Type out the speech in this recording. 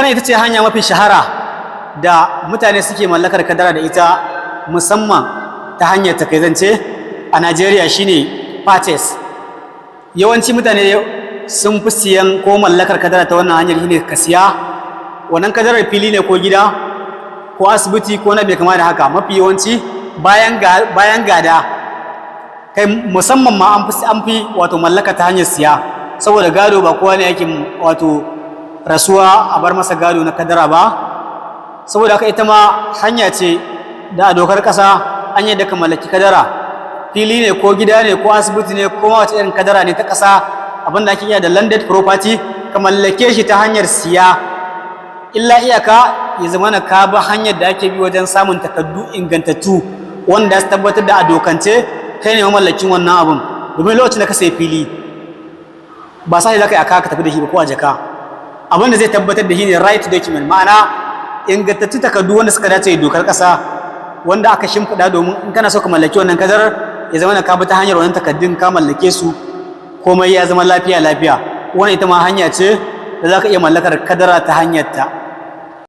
Wannan ita ce hanya mafi shahara da mutane suke mallakar kadara da ita, musamman ta hanyar takaizance a Najeriya, shine purchase. Yawanci mutane sun fi siyan ko mallakar kadara ta wannan hanyar, shine ka siya wannan kadarar, fili ne ko gida ko asibiti ko na bai kama da haka. Mafi yawanci bayan gada kai, musamman ma an fi wato mallaka ta hanyar siya, saboda gado ba kowa ne yake wato rasuwa a bar masa gado na kadara ba. Saboda haka ita ma hanya ce da a dokar ƙasa an yadda ka mallaki kadara, fili ne ko gida ne ko asibiti ne ko ma wace irin kadara ne ta ƙasa, abinda ake iya da landed property, ka mallake shi ta hanyar siya. Illa iyaka ya zama na ka bi hanyar da ake bi wajen samun takardu ingantattu wanda su tabbatar da a dokance kai ne mamallakin wannan abun. Domin lokacin da ka sayi fili, ba sai za ka yi aka ka tafi da shi ba ko a jaka. Abin da zai tabbatar da shi ne right document, ma'ana ingantattun takardu wanda suka dace da dokar ƙasa, wanda aka shimfiɗa domin in kana so ka mallaki wannan kadarar, ya zama na ka bi ta hanyar wannan takardun ka mallake su, komai ya zama lafiya lafiya. Wannan ita ma hanya ce da za ka iya mallakar kadara ta hanyar ta.